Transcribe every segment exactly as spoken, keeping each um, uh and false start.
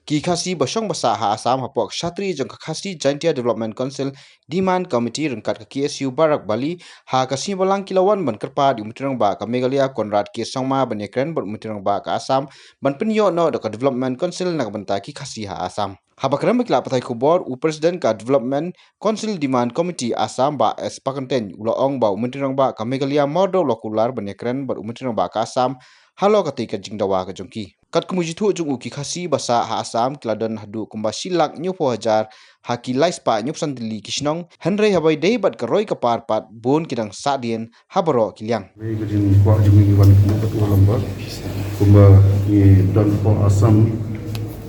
Ki Khasi ba shong ba sah ha Assam hapoh ka shatri jong ka Khasi Jaintia Development Council Demand Committee ryngkat ka K S U Barak Valley ha ka Sniawbhalang ki la wan ban kyrpad ïa u Myntri Rangbah ka Meghalaya Conrad K Sangma ban ïakren bad u Myntri Rangbah ka Assam ban pynïoh noh da ka Development Council na ka bynta ki Khasi ha Assam. Haba kren bad ki lad pathai khubor, u President ka Development Council Demand Committee Assam, Bah S Pakyntein, u la ong ba u Myntri Rangbah ka Meghalaya Mawdoh u la kular ban ïakren bad u Myntri Rangbah ka Assam halor katei ka jingdawa ka jong ki. Katkum ka jingithuh jong u, ki Khasi ba sah ha Assam ki la don haduh kumba shi lak hynñiewphew hajar ha ki lai spah hynñiewphew san tylli ki shnong, hynrei haba ïadei bad ka roi ka par pat bun ki dang sahdien ha baroh ki liang. Ka jingkwah jong ngi wan kumba, kumba ngi don hapoh Assam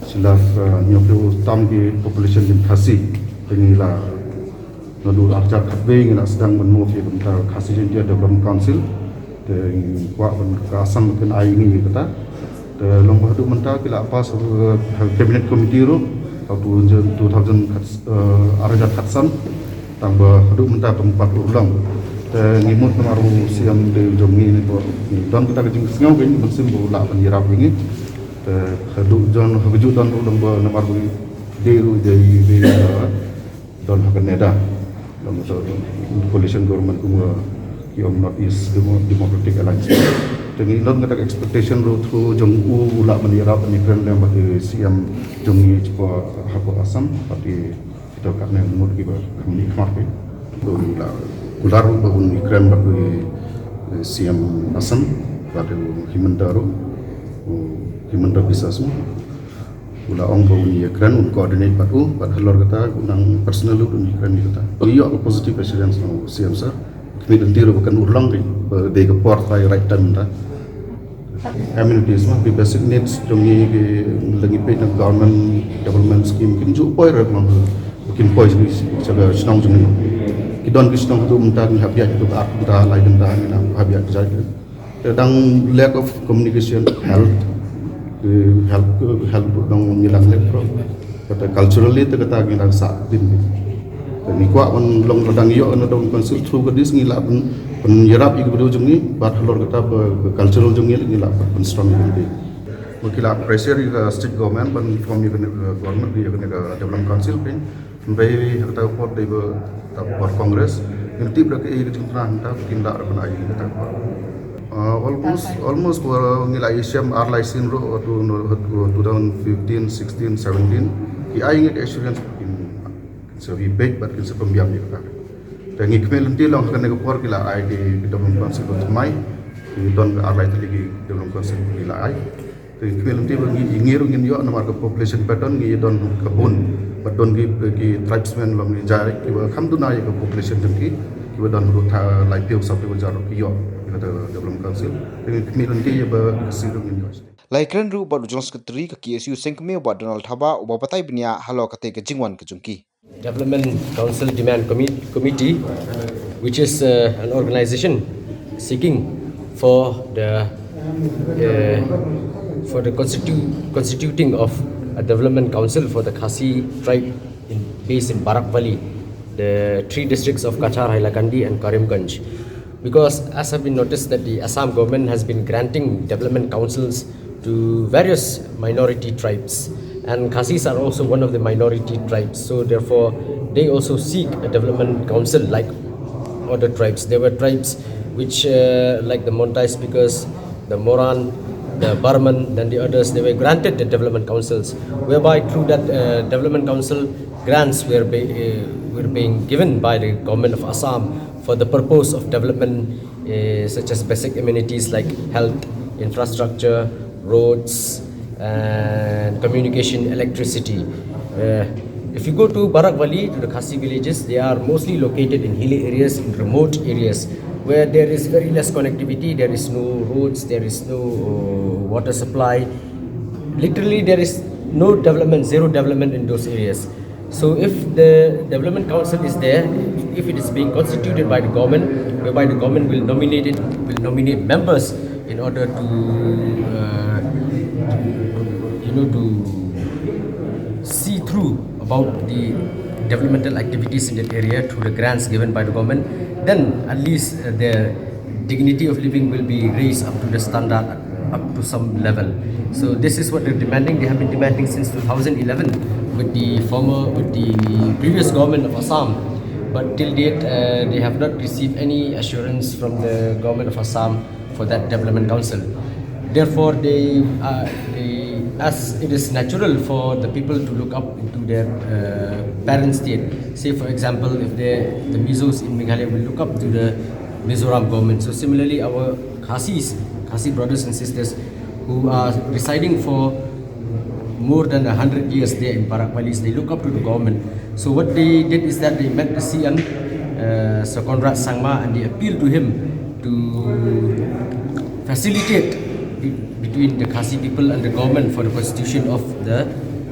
shi lak, uh, hynñiewphew tam ki population jong Khasi. Te ngi la naduh ar hajar khatwei ngi la sdang ban move ïa ka bynta Khasi Jaintia Development Council. Te ngi kwah ban ka Assam kan ai ngi ïa kata. Te long ba haduh mynta ki la pass ha, ha cabinet committee ruh ha two thousand, uh, ar hajar khatsan. Tang ba haduh mynta kam pat urlong. Te ngi mut namar u C M dei jong ngi, ngi ba ngi don kata ka jingsngew ba ngi mynsiem ba u lah ban ïarap ïa ngi. Te haduh jon ha kajuh don ruh long ba namar ba ngi dei ruh dei, dei, uh, don ha ka NEDA. Don ha ka coalition government kum ki ong North East Demo-, Democratic Alliance. Te ngi don kata ka expectation ruh through jong u, u lah ban ïarap ban ïakren lem bad u C M jong ngi hapoh, hapoh Assam, bad i kita katne ngut kiba kham mih khmat phi. To ngi la kular ba un ïakren bad u, eh, C M Assam, bad u Himanta ruh, u Himanta Biswa Sarma. U la ong ba un ïakren, un coordinate bad u, bad halor kata u nang personal ruh un ïakren ïa kata. Ngi ïoh ka positive assurance na u C M sir. Khmih lynti ruh ba kan urlong ki, ba dei ka por, try right time ta. Amenities ma, ki basic needs jong ngi, ki la ngi peit na government development scheme, kin ju poi ruh ma, kin poi sha, sha ka shnong jong ngi. Ki don ki shnong haduh mynta ngi hap ïaid haduh ar kynta lai kynta ngi nang hap ïaid jait. Te dang lack of communication, health, eh, health, eh, health dang ngi dang lack ruh. Kata culturally te kata ngi dang sah dim. Te ngi kwah ban long, dang ïoh na dong council through ka dis ngi lah ban, ban ïarap ïa ka briew jong ngi, bad halor kata ba, ba cultural jong ngi ngi lah ban, ban strong ïa ka. Ba ki la pressure ïa ka state government ban form ïa ka, eh, government ïa ka, ïa ka development council pyn. Hynrei ha kata ka por dei ba kata ka por Congress, ngim tip da kaei ka jingkyrmen, hynta kin da ban ai kata ka por. Ah, almost, almost ba ngi la ïashem ar lai sien ruh, two, two thousand fifteen, sixteen, seventeen, ki ai ngi ka assurance kin, kin sa rebate bad kin sa pynbiang ïa kata. Te ngi khmih lynti long ha kane ka por ki la ai ki, ki development council ba thymmai, ki don ka ar lai tylli ki development council ki la ai. Te ngi khmih lynti ba ngi, ngi ruh ngin ïoh namar ka population pattern ngi don ka bun. Ba don ki, ki tribesmen long ngi jai kiba kham duna ïa ka population jong ki, kiba don haduh laiphew sawphew hajar ruh ki ïoh ïa ka development council. Te ngi khmih lynti ïa ba ka sir ruh ngin ïoh. La ïakren ruh bad u General Secretary ka K S U seng kmie Bah Donald Thabah uba batai bniah halor katei ka jingwan ka jong ki. Development Council Demand Commi-, Committee, which is, uh, an organization seeking for the, uh, for the constitu-, constituting of a development council for the Khasi tribe in, based in Barak Valley, the three districts of Cachar, Hailakandi, and Karimganj. Because as have been noticed that the Assam government has been granting development councils to various minority tribes, and Khasis are also one of the minority tribes. So therefore, they also seek a development council like other tribes. There were tribes which, uh, like the Montai speakers, the Moran, the Barman, then the others, they were granted the development councils, whereby through that, uh, development council, grants were, be, uh, were being given by the government of Assam for the purpose of development, uh, such as basic amenities like health, infrastructure, roads, and communication, electricity. Uh, if you go to Barak Valley, to the Khasi villages, they are mostly located in hilly areas, in remote areas, where there is very less connectivity, there is no roads, there is no, uh, water supply. Literally, there is no development, zero development in those areas. So if the development council is there, if it is being constituted by the government, whereby the government will nominate it, will nominate members in order to, uh, you know, to see through about the developmental activities in that area through the grants given by the government, then at least, uh, the dignity of living will be raised up to the standard up to some level. So this is what they're demanding. They have been demanding since two thousand eleven with the former, with the previous government of Assam. But till date, uh, they have not received any assurance from the government of Assam for that development council. Therefore, they, uh, they, as it is natural for the people to look up to their uh, parent state. Say, for example, if they, the Mizos in Meghalaya will look up to the Mizoram government. So similarly, our Khasis, Khasi brothers and sisters who are residing for more than a hundred years there in Barak Valley, they look up to the government. So what they did is that they met the C M, uh, Sir Conrad Sangma, and they appealed to him to facilitate be- between the Khasi people and the government for the constitution of the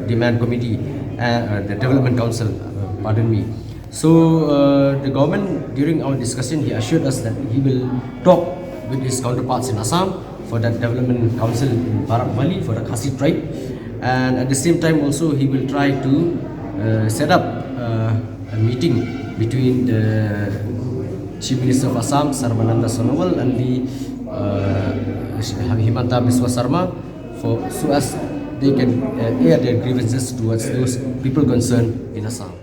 demand committee, uh, uh, the development council, uh, pardon me. So uh, the government, during our discussion, he assured us that he will talk with his counterparts in Assam for that development council in Barak Valley for the Khasi tribe, and at the same time also he will try to uh, set up uh, a meeting between the Chief Minister of Assam, Sarbananda Sonowal, and the uh, Himanta Biswa Sarma, for so as they can uh, air their grievances towards those people concerned in Assam.